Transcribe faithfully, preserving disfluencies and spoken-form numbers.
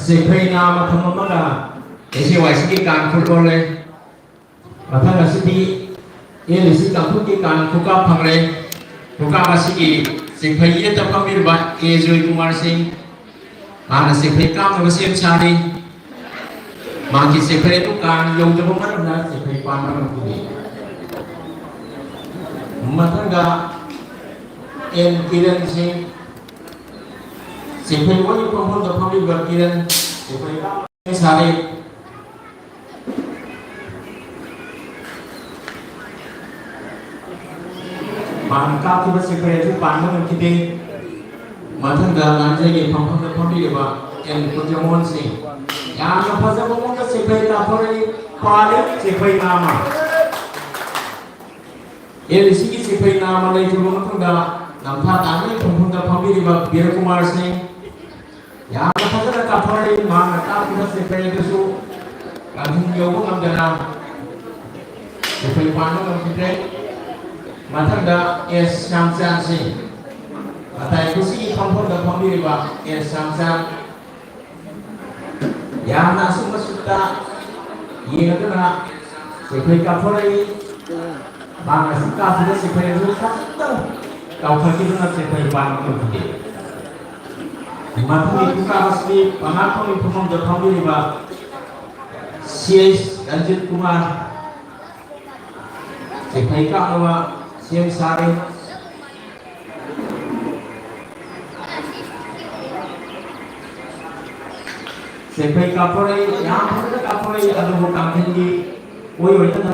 ꯆꯦꯐꯩ ꯅꯥꯝꯃ ꯊꯝꯃꯝꯃꯒ ꯑꯦ ꯁꯤ ꯋꯥꯏ ꯁꯤꯒꯤ ꯀꯥꯡ ꯈꯨꯠ ꯂꯣꯜꯂꯦ꯫ ꯃꯊꯪ ꯑꯁꯤꯗꯤ ꯑꯦꯜ ꯁꯤ ꯀꯥꯡꯈꯨꯠꯀꯤ ꯀꯥꯡ ꯈꯨꯀꯥꯞ ꯐꯪꯂꯦ꯫ ꯈꯨꯀꯥꯞ ꯑꯁꯤꯒꯤ ꯆꯦꯐꯩ ꯌꯦꯠꯇ ꯐꯝꯕꯤꯔꯤꯕ ꯑꯦ ꯖꯣꯏꯀꯨꯃꯥꯔ ꯁꯤꯡ, ꯃꯍꯥꯛꯅ ꯆꯦꯐꯩ ꯀꯥꯞꯅꯕ ꯁꯦꯝ ꯁꯥꯔꯤ꯫ ꯃꯍꯥꯛꯀꯤ ꯆꯦꯐꯩ ꯑꯗꯨ ꯀꯥꯡ ꯌꯧꯗꯕ ꯃꯔꯝꯅ ꯆꯦꯐꯩ ꯄꯥꯟꯕ ꯉꯝꯈꯤꯗꯦ꯫ ꯃꯊꯪꯗ ꯑꯦꯟ ꯀꯤꯔꯟ ꯁꯤꯡ, ꯆꯦꯐꯩ ꯑꯣꯏꯅ ꯐꯝꯐꯝꯗ ꯐꯝꯂꯤꯕ ꯀꯤꯔꯟ ꯆꯦꯐꯩ ꯀꯥꯞꯅꯕ ꯁꯦꯝ ꯁꯥꯔꯤ꯫ ꯃꯍꯥꯛꯅ ꯀꯥꯞꯈꯤꯕ ꯆꯦꯐꯩ ꯑꯗꯨ ꯄꯥꯟꯕ ꯉꯝꯈꯤꯗꯦ꯫ ꯃꯊꯪꯗ ꯂꯥꯟꯖꯩꯒꯤ ꯐꯝꯐꯝꯗ ꯐꯝꯕꯤꯔꯤꯕ ꯑꯦꯟ ꯀꯨꯟꯖꯃꯣꯍꯟ ꯁꯤꯡ, ꯌꯥꯝꯅ ꯐꯖꯕ ꯃꯑꯣꯡꯗ ꯆꯦꯐꯩ ꯀꯥꯞꯊꯣꯔꯛꯏ, ꯄꯥꯜꯂꯤ ꯆꯦꯐꯩ ꯅꯥꯝꯃ꯫ ꯑꯦꯜ ꯁꯤꯒꯤ ꯆꯦꯐꯩ ꯅꯥꯝꯃ ꯂꯩꯇ꯭ꯔꯕ ꯃꯇꯨꯡꯗ ꯅꯝꯊꯥ ꯇꯥꯡꯕꯒꯤ ꯐꯝꯐꯝꯗ ꯐꯝꯕꯤꯔꯤꯕ ꯕꯤꯔꯀꯨꯃꯥꯔ ꯁꯤꯡ, ꯌꯥꯝꯅ ꯐꯖꯅ ꯀꯥꯞꯊꯣꯔꯛꯏ꯫ ꯃꯍꯥꯛꯅ ꯀꯥꯞꯈꯤꯕ ꯆꯦꯐꯩ ꯑꯗꯨꯁꯨ ꯀꯥꯡꯖꯤꯡ ꯌꯧꯕ ꯉꯝꯗꯅ ꯆꯦꯐꯩ ꯄꯥꯟꯕ ꯉꯝꯈꯤꯗ꯭ꯔꯦ꯫ ꯃꯊꯪꯗ ꯑꯦꯁ ꯁ꯭ꯌꯥꯝꯆꯥꯟ ꯁꯤꯡ, ꯃꯇꯥꯏ ꯀꯨꯁꯤꯒꯤ ꯐꯝꯐꯝꯗ ꯐꯝꯕꯤꯔꯤꯕ ꯑꯦꯁ ꯁ꯭ꯌꯥꯝꯆꯥꯟ, ꯌꯥꯝꯅ ꯑꯁꯨꯝ ꯑꯁꯨꯝꯇ ꯌꯦꯡꯉꯗꯨꯅ ꯆꯦꯐꯩ ꯀꯥꯞꯊꯣꯔꯛꯏ꯫ ꯃꯍꯥꯛꯅ ꯑꯁꯨꯝ ꯀꯥꯞꯈꯤꯕ ꯆꯦꯐꯩ ꯑꯗꯨ ꯈꯖꯤꯛꯇꯪ ꯀꯥꯎꯊꯛꯈꯤꯗꯨꯅ ꯆꯦꯐꯩ ꯄꯥꯟꯕ ꯉꯝꯈꯤꯗꯦ꯫ ꯃꯊꯪꯒꯤ ꯈꯨꯀꯥꯞ ꯑꯁꯤꯗꯤ ꯄꯅꯥ ꯊꯣꯡꯒꯤ ꯐꯝꯐꯝꯗ ꯐꯝꯕꯤꯔꯤꯕ ꯁꯤ ꯑꯦꯁ ꯔꯟꯖꯤꯠ ꯀꯨꯃꯥꯔ ꯆꯦꯐꯩ ꯀꯥꯞꯅꯕ ꯁꯦꯝ ꯁꯥꯔꯤ꯫ ꯆꯦꯐꯩ ꯀꯥꯞꯊꯣꯔꯛꯏ, ꯌꯥꯝ ꯐꯖꯅ ꯀꯥꯞꯊꯣꯔꯛꯏ, ꯑꯗꯨꯕꯨ ꯀꯥꯡꯈꯦꯟꯒꯤ ꯑꯣꯏ ꯑꯣꯏꯅ